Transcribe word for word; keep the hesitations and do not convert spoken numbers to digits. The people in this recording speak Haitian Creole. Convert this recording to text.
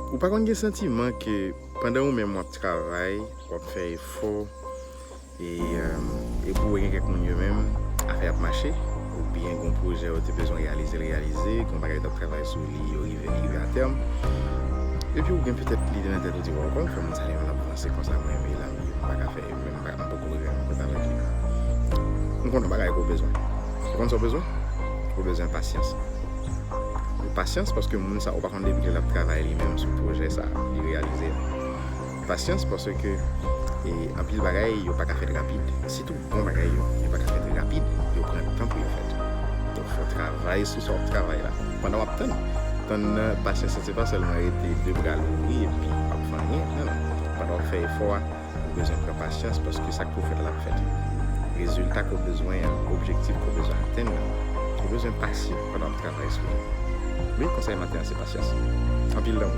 Ou pa konn gen santiman ke pandan ou menm w ap travay, w ap fè efò, e, e pou wè gen kèk moun yo menm, afè ap mache, oubyen gon pwojè yo te bezwen reyalize, l reyalize, gon bagay yo t ap travay sou li, yo rive, li rive a tèm. Epi ou gen petèt lide nan tèt ou di, "Bon, kòman fè moun sa li menm l ap vanse konsa, mwen menm la, m pa ka fè, menm pa, m poko rive menm kote avèk li." M konn yon bagay ke w bezwen. Ou konn sa w bezwen? Ou bezwen pasyans. Pasyans, paske moun sa, ou pa konn depi kilè l ap travay li menm sou pwojè sa, li reyalize. Pasyans, paske, e, anpil bagay, yo pa ka fèt rapid. Sitou bon bagay yo, yo pa ka fèt rapid, yo pran tan pou yo fèt. Donk, fò w travay sou sa w ap travay la. Pandan w ap tann, tann nan, pasyans se pa sèlman rete de bra louvri epi w ap fanyen, non, non. Pandan w ap fè efò a, ou bezwen pran pasyans, paske sa k pou fèt la ap fèt. Rezilta ke w bezwen an, objektif ke w bezwen atenn nan, ou bezwen pasyan pandan w ap travay sou li. Wi, konsèy maten an se pasyans. Anpil lanmou.